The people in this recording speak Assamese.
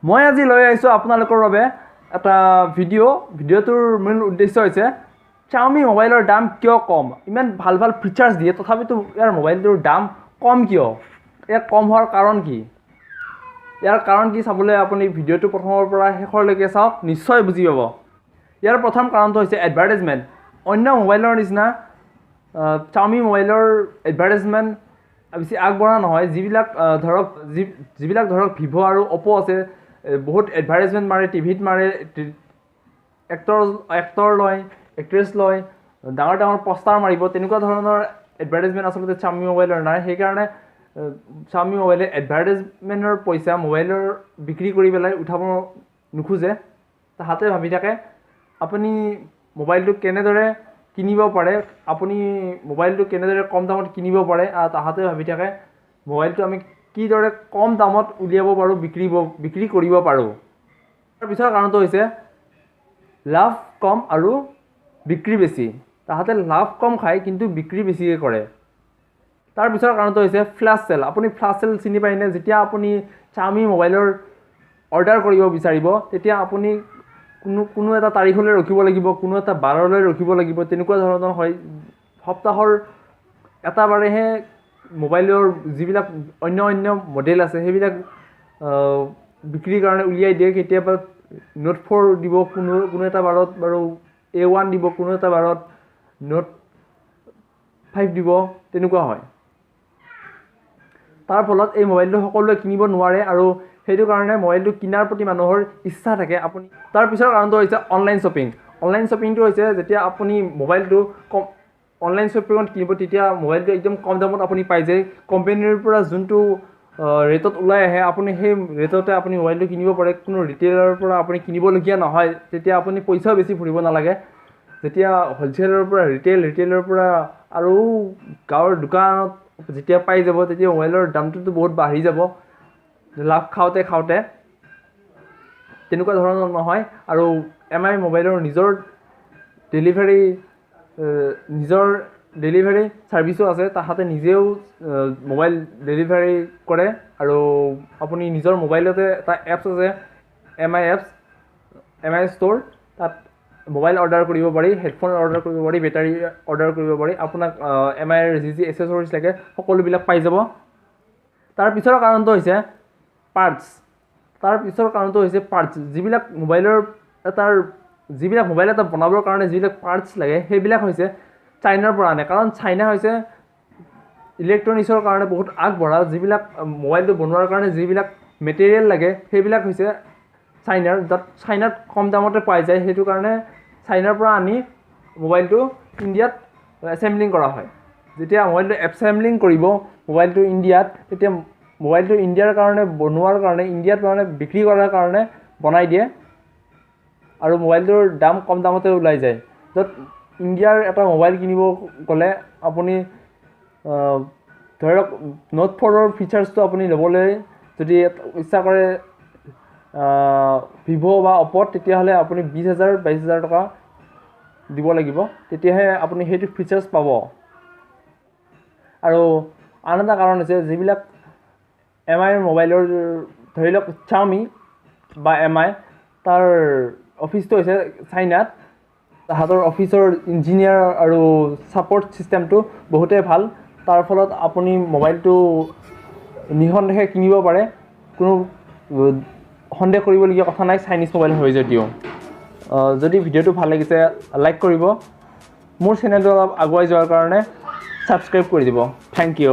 মই আজি লৈ আহিছোঁ আপোনালোকৰ বাবে এটা ভিডিঅ'। ভিডিঅ'টোৰ মূল উদ্দেশ্য হৈছে Xiaomi মোবাইলৰ দাম কিয় কম, ইমান ভাল ভাল ফিচাৰ্ছ দিয়ে তথাপিতো ইয়াৰ মোবাইলটোৰ দাম কম কিয়, ইয়াৰ কম হোৱাৰ কাৰণ কি, ইয়াৰ কাৰণ কি চাবলৈ আপুনি ভিডিঅ'টো প্ৰথমৰ পৰা শেষৰলৈকে চাওক, নিশ্চয় বুজি পাব। ইয়াৰ প্ৰথম কাৰণটো হৈছে এডভাৰটাইজমেণ্ট। অন্য মোবাইলৰ নিচিনা Xiaomi মোবাইলৰ এডভাৰটাইজমেণ্ট বেছি আগবঢ়া নহয়। যিবিলাক ধৰক যিবিলাক ধৰক ভিভ' আৰু অ'প' আছে, বহুত এডভাৰটাইজমেণ্ট মাৰে, টিভিত মাৰে, এক্টৰ লয়, এক্ট্ৰেছ লয়, ডাঙৰ ডাঙৰ পষ্টাৰ মাৰিব, তেনেকুৱা ধৰণৰ এডভাৰটাইজমেণ্ট আচলতে Xiaomi মোবাইলৰ নাই। সেইকাৰণে Xiaomi মোবাইলে এডভাৰটাইজমেণ্টৰ পইচা মোবাইলৰ বিক্ৰী কৰি পেলাই উঠাব নোখোজে। তাহাঁতে ভাবি থাকে আপুনি মোবাইলটো কেনেদৰে কিনিব পাৰে, আপুনি মোবাইলটো কেনেদৰে কম দামত কিনিব পাৰে, আৰু তাহাঁতে ভাবি থাকে মোবাইলটো আমি কিদৰে কম দামত উলিয়াব পাৰোঁ, বিক্ৰী কৰিব পাৰোঁ। তাৰ পিছৰ কাৰণটো হৈছে লাভ কম আৰু বিক্ৰী বেছি। তাহাঁতে লাভ কম খায় কিন্তু বিক্ৰী বেছিকৈ কৰে। তাৰ পিছৰ কাৰণটো হৈছে ফ্লেছ চেল। আপুনি ফ্লেছ চেল চিনি পায়নে? যেতিয়া আপুনি Xiaomi মোবাইলৰ অৰ্ডাৰ কৰিব বিচাৰিব তেতিয়া আপুনি কোনো এটা তাৰিখলৈ ৰখিব লাগিব, কোনো এটা বাৰলৈ ৰখিব লাগিব, তেনেকুৱা ধৰণৰ হয়। সপ্তাহৰ এটা বাৰেহে মোবাইলৰ যিবিলাক অন্য অন্য মডেল আছে সেইবিলাক বিক্ৰীৰ কাৰণে উলিয়াই দিয়ে। কেতিয়াবা নোট 4 দিব কোনো এটা বাৰত, বাৰু A1 দিব, কোনো এটা বাৰত নোট 5 দিব, তেনেকুৱা হয়। তাৰ ফলত এই মোবাইলটো সকলোৱে কিনিব নোৱাৰে আৰু সেইটো কাৰণে মোবাইলটো কিনাৰ প্ৰতি মানুহৰ ইচ্ছা থাকে। আপুনি তাৰ পিছৰ কাৰণটো হৈছে অনলাইন শ্বপিং। অনলাইন শ্বপিংটো হৈছে যেতিয়া আপুনি মোবাইলটো কম অনলাইন শ্বপিঙত কিনিব তেতিয়া মোবাইলটো একদম কম দামত আপুনি পাই যায়। কোম্পানীৰ পৰা যোনটো ৰেটত ওলাই আহে আপুনি সেই ৰেটতে আপুনি মোবাইলটো কিনিব পাৰে। কোনো ৰিটেইলাৰৰ পৰা আপুনি কিনিবলগীয়া নহয়, তেতিয়া আপুনি পইচাও বেছি ভৰিব নালাগে। যেতিয়া হ'লচেলৰ পৰা ৰিটেইল, ৰিটেইলৰ পৰা আৰু গাঁৱৰ দোকানত যেতিয়া পাই যাব তেতিয়া মোবাইলৰ দামটোতো বহুত বাঢ়ি যাব লাভ খাওঁতে খাওঁতে, তেনেকুৱা ধৰণৰ নহয়। আৰু এম আই মোবাইলৰ নিজৰ ডেলিভাৰী ছাৰ্ভিচো আছে, তাহাঁতে নিজেও মোবাইল ডেলিভাৰী কৰে। আৰু আপুনি নিজৰ মোবাইলতে এটা এপছ আছে, M I apps, M I store, তাত মোবাইল অৰ্ডাৰ কৰিব পাৰি, হেডফোন অৰ্ডাৰ কৰিব পাৰি, বেটাৰী অৰ্ডাৰ কৰিব পাৰি। আপোনাক এম আইৰ যি যি এচেচৰিজ লাগে সকলোবিলাক পাই যাব। তাৰ পিছৰ কাৰণটো হৈছে পাৰ্টছ। তাৰ পিছৰ কাৰণটো হৈছে পাৰ্টছ। যিবিলাক মোবাইলৰ এটাৰ যিবিলাক মোবাইল এটা বনাবৰ কাৰণে যিবিলাক পাৰ্টছ লাগে সেইবিলাক হৈছে চাইনাৰ পৰা আনে। কাৰণ চাইনা হৈছে ইলেক্ট্ৰনিক্সৰ কাৰণে বহুত আগবঢ়া। যিবিলাক মোবাইলটো বনোৱাৰ কাৰণে যিবিলাক মেটেৰিয়েল লাগে সেইবিলাক হৈছে চাইনাৰ, তাত চাইনাত কম দামতে পাই যায়। সেইটো কাৰণে চাইনাৰ পৰা আনি মোবাইলটো ইণ্ডিয়াত এছেম্বলিং কৰা হয়। যেতিয়া মোবাইলটো এছেম্বলিং কৰিব মোবাইলটো ইণ্ডিয়াত, তেতিয়া মোবাইলটো ইণ্ডিয়াৰ কাৰণে বনোৱাৰ কাৰণে, ইণ্ডিয়াত মানে বিক্ৰী কৰাৰ কাৰণে বনাই দিয়ে আৰু মোবাইলটোৰ দাম কম দামতে ওলাই যায়। য'ত ইণ্ডিয়াৰ এটা মোবাইল কিনিব গ'লে আপুনি ধৰি লওক নোট 4ৰ ফিচাৰ্ছটো আপুনি ল'বলৈ যদি ইচ্ছা কৰে ভিভ' বা অ'প'ত, তেতিয়াহ'লে আপুনি 20,000 22,000 টকা দিব লাগিব, তেতিয়াহে আপুনি সেইটো ফিচাৰ্ছ পাব। আৰু আন এটা কাৰণ হৈছে যিবিলাক এম আইৰ মোবাইলৰ ধৰি লওক Xiaomi বা এম আই, তাৰ অফিচটো হৈছে চাইনাত। তাহাঁতৰ অফিচৰ ইঞ্জিনিয়াৰ আৰু ছাপৰ্ট ছিষ্টেমটো বহুতেই ভাল। তাৰ ফলত আপুনি মোবাইলটো নিঃসন্দেহে কিনিব পাৰে, কোনো সন্দেহ কৰিবলগীয়া কথা নাই চাইনিজ মোবাইল হয় যদিও। যদি ভিডিঅ'টো ভাল লাগিছে লাইক কৰিব, মোৰ চেনেলটো অলপ আগুৱাই যোৱাৰ কাৰণে ছাবস্ক্ৰাইব কৰি দিব। Thank you.